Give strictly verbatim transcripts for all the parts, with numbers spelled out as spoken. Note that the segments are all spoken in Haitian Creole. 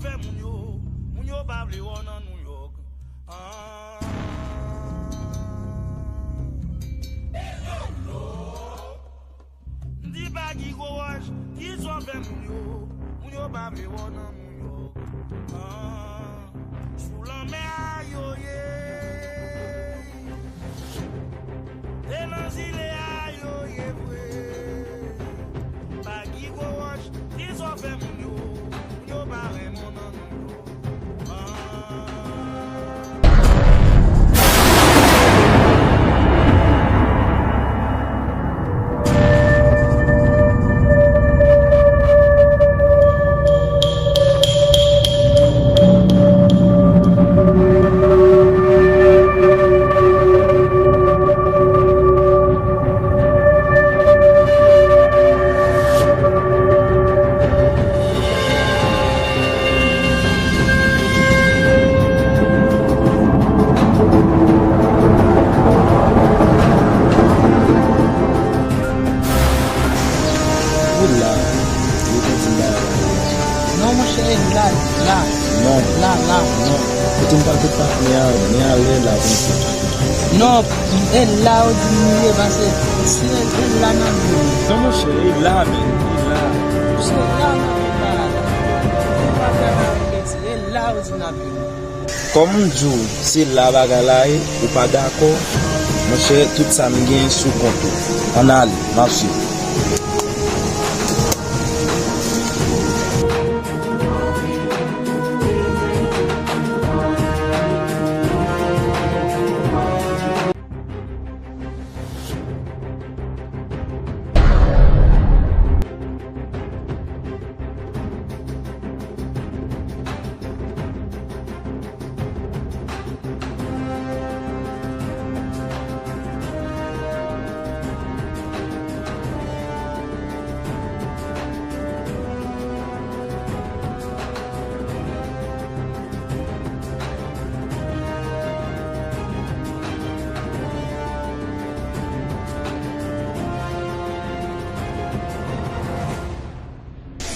Fè moun yo, moun yo pa vle wè w nan New York. Ah. M di pa ki gwo wòch, ki zò fè moun yo, moun yo pa vle wè w nan New York. Ah. Sou lanmè a yo ye. E nan zile a yo ye vre. Pa ki gwo wòch, ki zò fè moun yo, moun yo pa renmen w nan New York. Ah. Ou la, yo te di m bagay la. Non, monchè, e la, la. Non. La, la. Non. Kote m pral tout patnè a, men ale la pou m fè. Non, e la yo di m ye, pase se e la nan men. Non, monchè, e la, men, e la. Se la nan men, la. Ou pa fè la, e la yo di m nan men. Kòm m di w, se la bagay la ye, ou pa dakò, monchè, tout sa m gen sou kont ou. Ann ale, m ap swiv.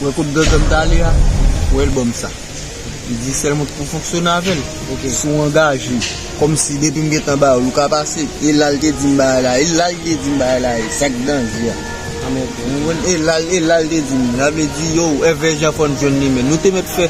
Ou wè kot gangan m t ale a? Ou wè l ban m sa. Li di sèlman pou fonksyone avè l. Ok. Si w angaje, kòmsi depi m gentan ba ou, ou ka pase. E la l te di m bagay la, e la l te di m bagay la, e sa k danje a. Anmède. Ou konprann? E la l, e la l te di m. Sa vle di, yo, Èvè Jan fò n jwenn li, men. Nou te mèt fè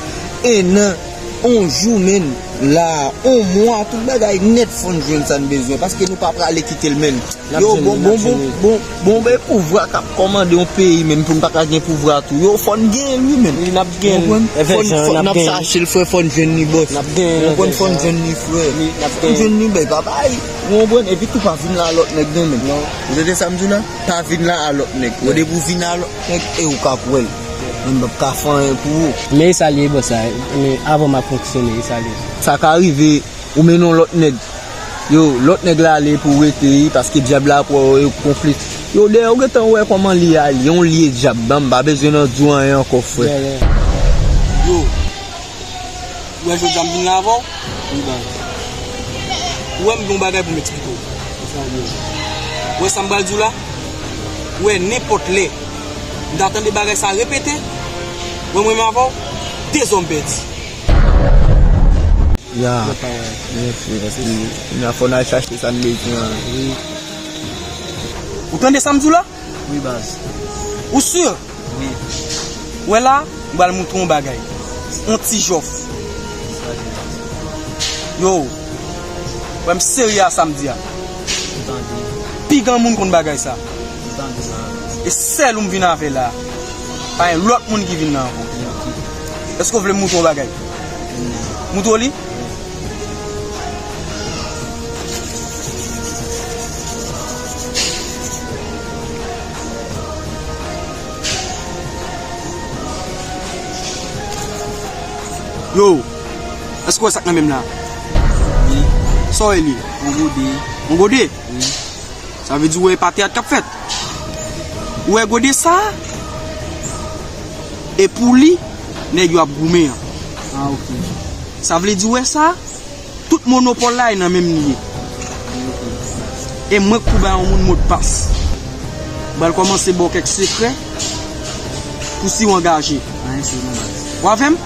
en an, on jou, men. La, on mwa, tout bagay nèt fò n jwenn sa n bezwen, paske nou pa prale kite l, men. Yo, bon, bon, bon, bon, bon, e pouvwa k ap kòmande yon peyi, men, pou n pa ka gen pouvwa tou. Yo, fò n genyen l, wi, men. Wi, n ap genyen l. Fò n, fò n ap chache l, frè, fò n jwenn li, bòs. N ap genyen l. Ou konprann, fò n jwenn li, frè. Wi, n ap genyen l. Fò n jwenn li, bèy, papay. Ou konprann? Epi tou pa vin la a lòt nèg, non, men. Non. Ou tande sa m di w la? Pa vin la a lòt nèg. Wè, depi w vin a lòt nèg, e ou k ap wè l. Mwen m p ap ka fè anyen pou ou. Men e sa l ye, bòs, sa, men avan m ap fonksyone, e sa l ye. Sa ka rive, ou mennen yon lòt nèg. Yo, lòt nèg la ale pou rete, paske dyab la pran yo konplis. Yo, dèyè, ou gentan wè kòman li a, li yon lye dyab, ban m pa bezwen nan di w anyen ankò, frè. Yo, ou wè jodi a m vin la avè w? Wi, baz. Ou wè m gen yon bagay pou m eksplike w. Ou wè sa m pral di w la? Ou wè nenpòt lè m ta tande bagay sa repete, ou wè mwen menm avè w, dezòm pèdi. Ya. Mèsi, mèsi. Kounye a fò n al chache sa n bezwen an. Wi. Ou tande sa m di w la? Wi, baz. Ou si? Wi. Wè la, m pral montre w yon bagay. Yon ti jòf. Yo, wè m serye a sa m di a. M tande. Pi granmoun konn bagay sa. M tande sa. E sèl ou m vin avè la. Pa gen lòt moun ki vin nan ankò. Èske w vle m montre w yon bagay? Montre w li? Yo, èske w wè sa k nan men m la? Wi. Sa w wè li? Yon gode. Yon gode? Wi. Sa vle di w wè e pa teyat k ap fèt. Ou wè gode sa? E pou li, nèg yo ap goumen an. Ah, ok. Sa vle di w wè sa? Tout monopòl la e nan men m li ye. E mwen k pou bay yon moun modpas. M pral kòmanse ba w kèk sekrè pou si w angaje. Anyen sou non, baz. W avè m?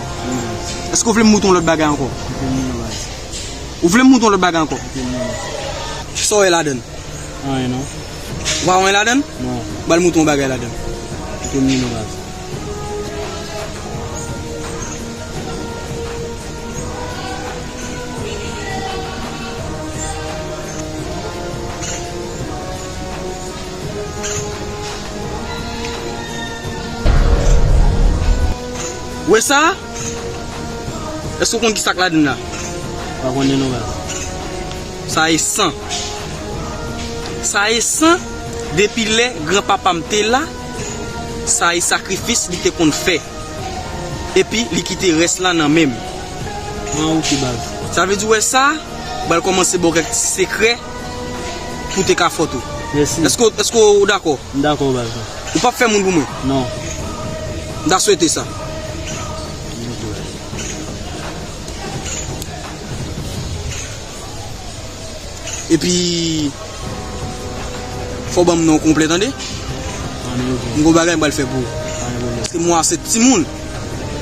Èske w vle m moutre w lòt bagay ankò? Ou vle m moutre w lòt bagay ankò? Sa w wè ladann? Anyen non. Ou pa wè anyen ladann? Non. Ba l moutre w yon bagay ladann. Ou wè sa? Èske w konn ki sa k ladann la? Pa konnen non, baz. Sa e san. Sa e san depi lè granpapa m te la, sa e sakrifis li te konn fè. Epi li kite rès la nan men m. Ah, ok, baz. Sa vle di, ou wè sa? M pral kòmanse ba w kèk ti sekrè pou w te ka fòt ou. Mèsi. Èske, èske w dakò? M dakò, baz. Ou p ap fè moun pou mwen? Non. M ta swete sa. Epi, fò w ban m non w konplè, tande? Anyen, ok. M gon bagay m pral fè pou ou. Anyen, ok. Paske mwen se timoun.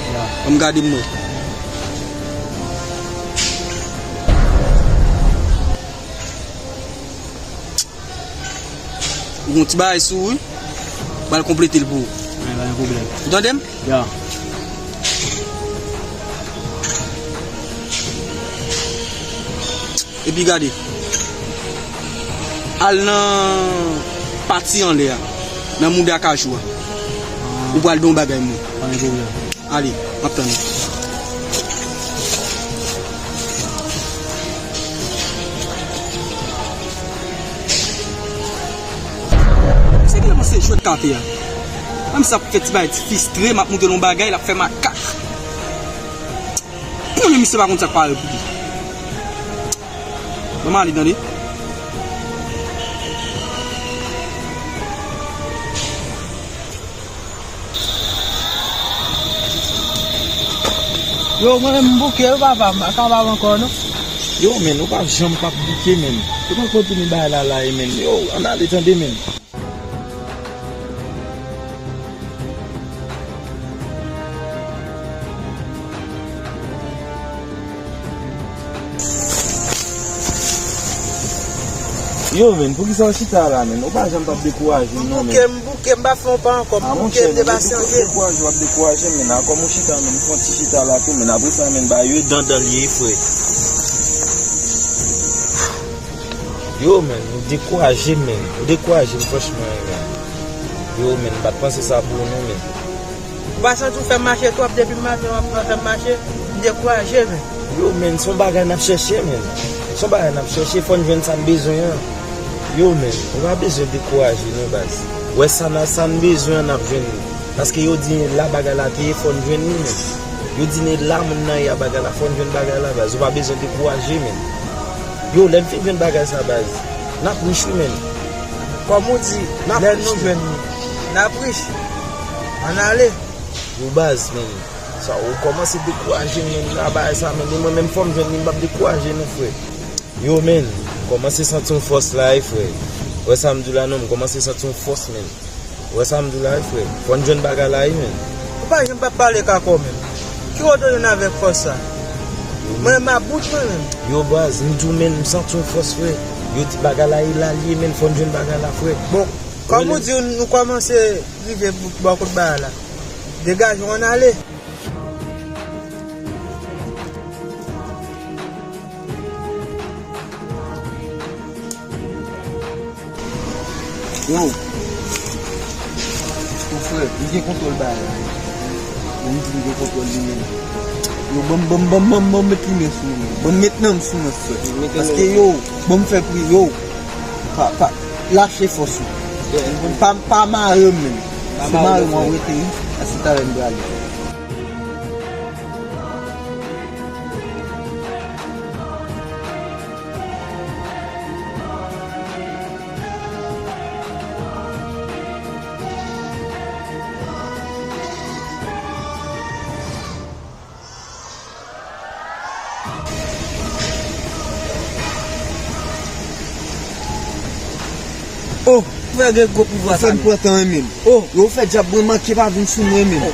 Ya. Ban m gade m non. Ou gon ti bagay sou ou, wi. M pral konplete l pou ou. Anyen, pa gen pwoblèm. Ou tande m? Ya. Epi gade. Al nan pati anlè a, nan mouda kajou a. Ou pral ban m bagay mwen. Pa gen pwoblèm. Ale, m ap tann ou. Se ki lè mwen se jwèt kate a. Menm sa ap fè ti bagay, ti fistre, m ap montre l yon bagay, l ap fè makak. Konnen misye pa konn sa k pare pou li. Ban m ale, tande. Yo, mwen menm m bouke wi papa, m pa kapab ankò non. Yo, men, ou pa janm p ap bouke, men. Ou pa kontinye bagay la la, e, men. Yo, ann ale, tande, men. Yo, men, poukisa w chita la, men? Ou pa janm p ap dekouraje m, non, men. M bouke, m bouke, m pa fè yon pa ankò, m bouke, m depasyanje. Dekouraje, w ap dekouraje m, men. A kòm ou chita, men, m fè yon ti chita la tou, men. Apre sa, men, ba yo dandan l ye, frè. Yo, men, ou dekouraje m, men. Ou dekouraje m, franchman, men. Yo, men, m pa t panse sa pou ou, non, men. Ou pa santi w fè m mache twòp depi m maten w ap fè m mache? M dekouraje, men. Yo, men, se yon bagay n ap chèche, men. Se yon bagay n ap chèche, fò n jwenn sa n bezwen an. Yo, men, ou pa bezwen dekouraje, non, baz. Ou wè sa n, sa n bezwen an, n ap jwenn li. Paske yo di la bagay la te ye, fò n jwenn li, men. Yo di la moun nan ye a bagay la, fò n jwenn bagay la, baz. Ou pa bezwen dekouraje, men. Yo, lè n fin jwenn bagay sa, baz, n ap rich, wi, men. Kòm ou di, lè nou jwenn li, n ap rich. Ann ale. Yo, baz, men. Sa, ou kòmanse dekouraje m, men, nan bagay sa, men. E mwen menm, fò m jwenn li, m p ap dekouraje, non, frè. Yo, men, m kòmanse santi yon fòs la, wi, frè. Ou wè sa m di w la, non, m kòmanse santi yon fòs, men. Ou wè sa m di w la, wi, frè. Fò n jwenn bagay la, wi, men. Ou pa janm p ap pale kako, menm. Ki kote w jwenn avèk fòs sa? Mwen, m ap bout, mwen, menm. Yo, baz, m di w, men, m santi yon fòs, frè. Yo di bagay la, e la l ye, men, fò n jwenn bagay la, frè. Bon, kòm ou di, nou kòmanse rive bò kot bagay la. Degaje w, ann ale. Yo. Mon frè, li gen kontwòl bagay la. Bon, m di li gen kontwòl li menm. Yo, ban m, ban m, ban m, ban m, ban m met limen sou ou, men. Ban m met nan m sou mwen, frè. Paske, yo, ban m fè pri, yo. Pa, pa, lache fòs ou. Pa, pa mare m menm. Se mare m w ap rete, wi. A se talè m prale. Oh, frè gen gwo pouvwa sa, men. Ou fè m pran tan, men. Oh. Yo, ou fè dyab mwen manke pa vin sou mwen, men. Oh.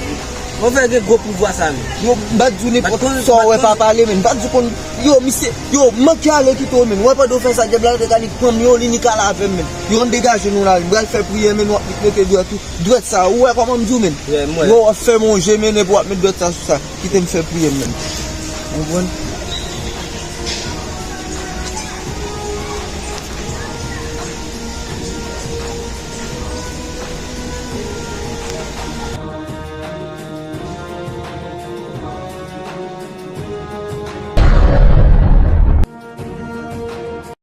Mwen fè gen gwo pouvwa sa menm. Yo, m pa t di w nenpòt sa w wè pa pale, men. M pa t di w konn, yo, misye, yo, m manke ale kite w, men. Wè pandan w fè sa, dyab la te ka ni pran m yo, li ni ka lave m, men. Yo, ann degaje nou la, m pral fè priyè, men, w ap mete dwèt ou. Dwèt sa, ou wè kòman m di w, men. Yo, w ap fè m yon je, men, epi w ap met dwèt sa sou sa. Kite m fè priyè m menm. Ou konprann?